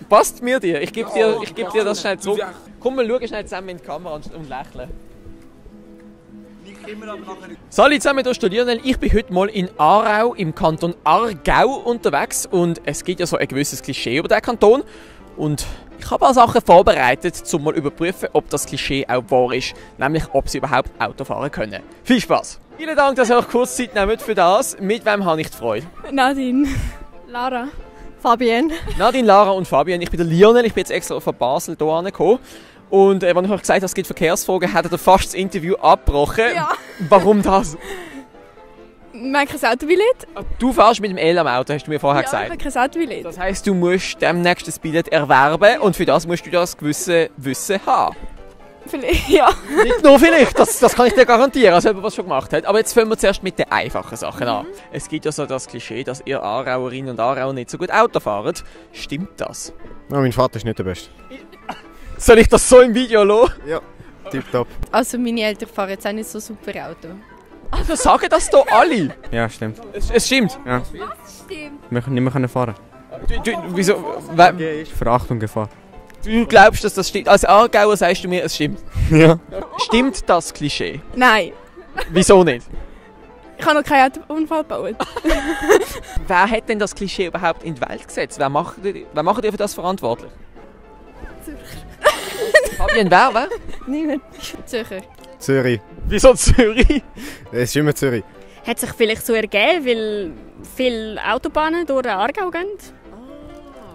Passt mir dir? Ich gebe dir das schnell zurück. Komm, wir schauen schnell zusammen in die Kamera und lächeln. Salut zusammen, hier ist der Lionel. Ich bin heute mal in Aarau im Kanton Aargau unterwegs und es gibt ja so ein gewisses Klischee über diesen Kanton. Und ich habe auch Sachen vorbereitet, um mal zu überprüfen, ob das Klischee auch wahr ist, nämlich ob sie überhaupt Auto fahren können. Viel Spaß! Vielen Dank, dass ihr euch kurz Zeit nehmt für das. Mit wem habe ich die Freude? Nadine. Lara. Fabienne. Nadine, Lara und Fabienne. Ich bin der Lionel, ich bin jetzt extra von Basel hierher gekommen. Und wenn ich euch gesagt habe, es gibt Verkehrsfolgen, hat er fast das Interview abgebrochen. Ja. Warum das? Wir haben kein Autobillett. Du fährst mit dem L am Auto, hast du mir vorher Ja, gesagt. ich habe kein Autobillett. Das heisst, du musst demnächst das Billett erwerben und für das musst du das gewisse Wissen haben. Vielleicht, ja. Nicht nur vielleicht, das kann ich dir garantieren, als jemand was schon gemacht hat. Aber jetzt fangen wir zuerst mit den einfachen Sachen an. Es gibt ja so das Klischee, dass ihr Aarauerinnen und Aarauer nicht so gut Auto fahrt. Stimmt das? Ja, mein Vater ist nicht der Beste. Soll ich das so im Video lassen? Ja, tipptopp. Also meine Eltern fahren jetzt auch nicht so super Auto. Also sagen das hier alle? Ja, stimmt. Es stimmt. Ja. Stimmt. Wir können nicht mehr fahren. Wieso? Verachtung Gefahr. Du glaubst, dass das stimmt? Als Aargauer sagst du mir, es stimmt. Ja. Stimmt das Klischee? Nein. Wieso nicht? Ich habe noch keinen Autounfall gebaut. Wer hat denn das Klischee überhaupt in die Welt gesetzt? Wer macht ihr für das verantwortlich? Fabienne, wer? Niemand. Zürcher. Zürich. Wieso Zürich? Es ist immer Zürich. Hat sich vielleicht so ergeben, weil viele Autobahnen durch den Aargau gehen?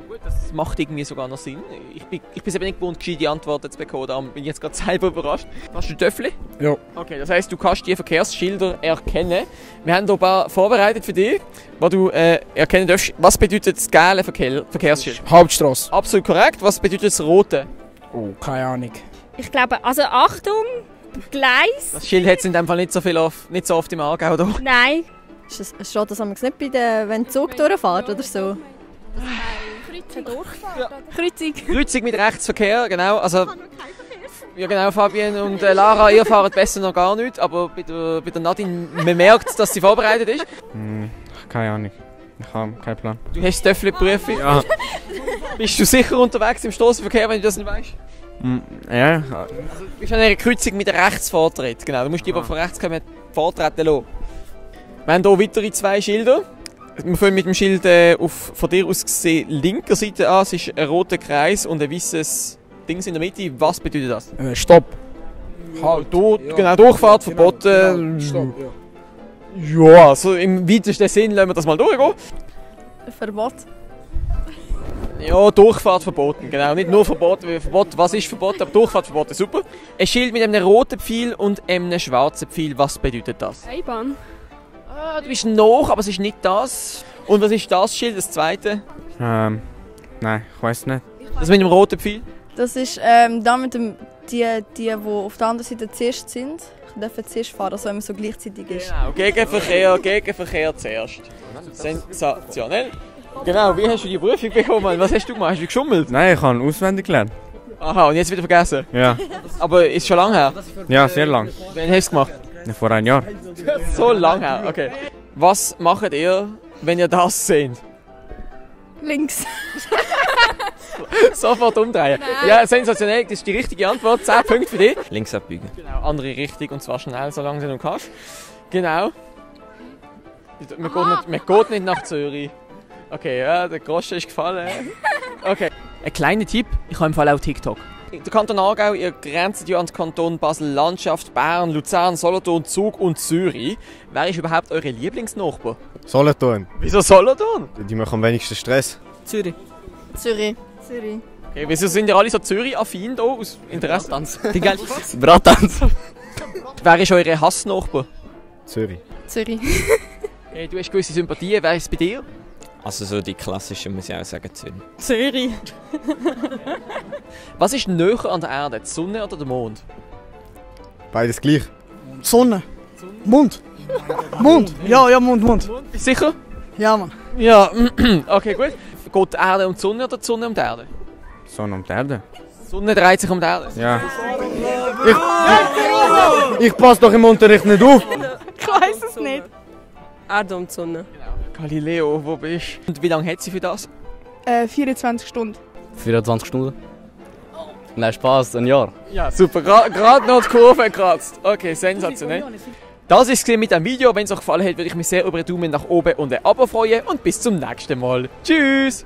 Gut, das macht irgendwie sogar noch Sinn. Ich bin es eben nicht gewohnt, gescheite Antworten zu bekommen, darum bin ich jetzt gerade selber überrascht. Hast du Töffel? Ja. Okay, das heisst, du kannst die Verkehrsschilder erkennen. Wir haben hier ein paar vorbereitet für dich, wo du erkennen darfst. Was bedeutet das gelbe Verkehrsschild? Hauptstrasse. Absolut korrekt. Was bedeutet das rote? Oh, keine Ahnung. Ich glaube, also Achtung, Gleis. Das Schild hat es in dem Fall nicht so oft im Aargau da. Nein. Steht das nicht bei den, wenn der Zug durchfährt oder so? Kreuzung. Kreuzung mit Rechtsverkehr, genau. Also, ja genau, Fabienne und Lara, ihr fahrt besser noch gar nicht, aber bei der Nadine, man merkt, dass sie vorbereitet ist. Keine Ahnung. Ich habe keinen Plan. Du hast das Töffel-Prüfung. Ja. Bist du sicher unterwegs im Strassenverkehr, wenn du das nicht weißt? Ja. Du bist an einer Kreuzung mit Rechtsvortritt, genau. Du musst die von rechts kommen, vortreten lassen. Wir haben hier weitere zwei Schilder. Wir fangen mit dem Schild von dir aus gesehen linker Seite an. Es ist ein roter Kreis und ein weißes Ding in der Mitte. Was bedeutet das? Stopp. Halt, genau, Durchfahrt verboten. Stopp, ja. Ja, also im weitesten Sinn lassen wir das mal durchgehen. Verbot. Ja, Durchfahrt verboten, genau. Nicht nur verboten, weil Verbot, was ist verboten, aber Durchfahrt verboten, super. Ein Schild mit einem roten Pfeil und einem schwarzen Pfeil, was bedeutet das? Einbahn. Ah, du bist noch, aber es ist nicht das. Und was ist das Schild, das zweite? Nein, ich weiß nicht. Das mit dem roten Pfeil? Das ist da mit dem, die auf der anderen Seite zuerst sind, dürfen zuerst fahren, also wenn man so gleichzeitig ist. Genau, Gegenverkehr zuerst. Sensationell. Genau, wie hast du die Prüfung bekommen? Was hast du gemacht? Hast du geschummelt? Nein, ich habe auswendig gelernt. Aha, und jetzt wieder vergessen? Ja. Aber ist schon lange her? Ja, sehr lang. Wann hast du es gemacht? Ja, vor einem Jahr. So lange her, okay. Was macht ihr, wenn ihr das seht? Links. Sofort umdrehen. Ja, sensationell, das ist die richtige Antwort. 10 Punkte für dich. Links abbiegen. Genau, andere Richtung und zwar schnell, solange du noch kannst. Genau. Man geht nicht nach Zürich. Okay, ja, der Groschen ist gefallen. Okay. Ein kleiner Tipp, ich habe im Fall auch TikTok. Der Kanton Aargau, ihr grenzt ja an den Kanton Basel-Landschaft, Bern, Luzern, Solothurn, Zug und Zürich. Wer ist überhaupt eure Lieblingsnachbar? Solothurn. Wieso Solothurn? Die machen am wenigsten Stress. Zürich. Zürich. Okay, wieso sind ihr alle so Zürich-affin hier aus Interesse? Die geile Brattanz. Wer ist eure Hassnachbar? Zürich. Zürich. Okay, du hast gewisse Sympathien, wer ist es bei dir? Also so die klassischen, muss ich auch sagen, Zürich. Zürich. Was ist näher an der Erde, die Sonne oder der Mond? Beides gleich. Sonne. Mund. Mond. Ja, Mund. Bist du sicher? Ja, Mann. Ja, okay, gut. Geht die Erde um die Sonne oder die Sonne um die Erde? Sonne um die Erde. Die Sonne dreht sich um die Erde. Ja. Ich passe doch im Unterricht nicht auf. Ich weiß es nicht. Erde und Sonne. Galileo, wo bist du? Und wie lange hat sie für das? 24 Stunden. 24 Stunden. Nein, Spaß, ein Jahr. Ja, super. Gerade noch die Kurve gekratzt. Okay, sensationell. Das war es mit dem Video. Wenn es euch gefallen hat, würde ich mich sehr über einen Daumen nach oben und ein Abo freuen. Und bis zum nächsten Mal. Tschüss!